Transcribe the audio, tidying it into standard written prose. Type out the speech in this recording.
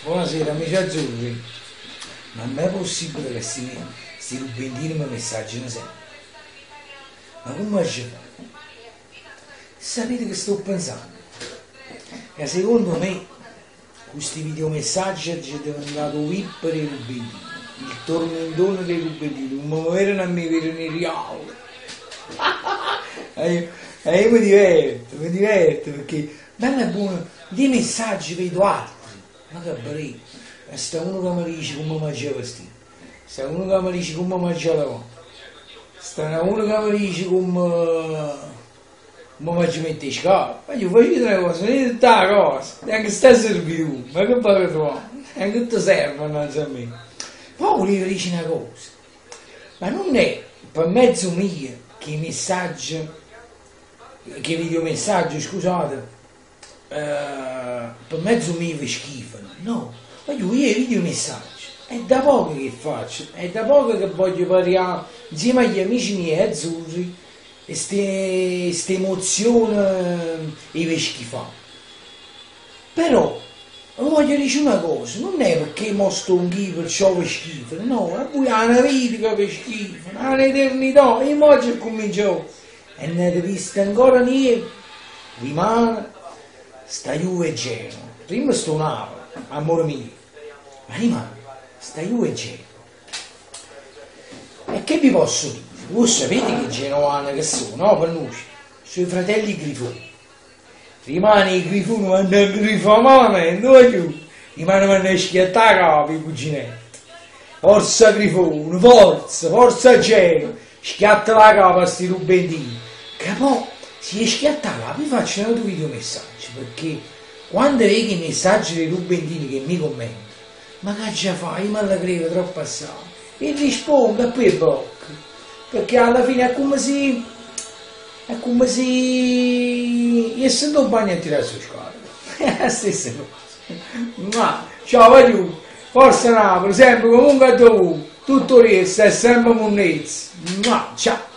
Buonasera amici azzurri, ma è mai possibile che sti, sti rubentini mi messaggiano sempre? Ma come aggia fa? Sapete che sto pensando? Che secondo me con questi videomessaggi è diventato 'o VIP dei rubentini, il tormentone dei rubentini, come mi vedono a me vedono i real. E io, e io mi diverto, mi diverto perché bello e buono, dei messaggi vedo altri, ma che bello, e sta uno che mi dice come m'aggia vestire, sta uno che mi dice come m'aggia lavare, sta uno che mi dice come come m'aggia mettere 'e scarpe. Ma io facete una cosa, non tutta la cosa, neanche sta servitù, ma che fate trovare? Neanche ti serve innanzi a me. Poi volevo dire una cosa, ma non è per mezzo mio che i messaggi, che i videomessaggi, scusate, per mezzo mio vi schifano, no, ma io i videomessaggi è da poco che faccio, è da poco che voglio parlare insieme agli amici miei azzurri e questa emozione e vi schifà. Però voglio dire una cosa, non è perché mo sto in perciò vi schifano, no, è voi una vita che vi schifano, un'eternità, e mo già cominciò e non avete visto ancora niente, rimane sta Juve Genoa, prima sto Napoli, amore mio, ma rimane sta Juve Genoa. E che vi posso dire? Voi sapete che genoani che sono, no? Per noi, sono i fratelli Grifoni. Rimane i Grifoni, vanno a grifare malamente, voglio. Rimane vanno a schiattare a capo i cuginetti. Forza Grifone, forza, forza Genoa, schiatta la capa a sti rubentini. Che poi, si è schiatta la capa, vi faccio un altro videomessaggio, perché quando vedo i messaggi dei rubentini che mi commentano, ma che già fa? Io me la credo troppo assai. E rispondo e poi blocco. Perché alla fine è come se. È come se. Io sento un bagno a tirare su scarico. È la stessa cosa. Ma ciao voglio. Forza Napoli, sempre comunque dovunque. Tutto riesce, è sempre monnezza. Ciao.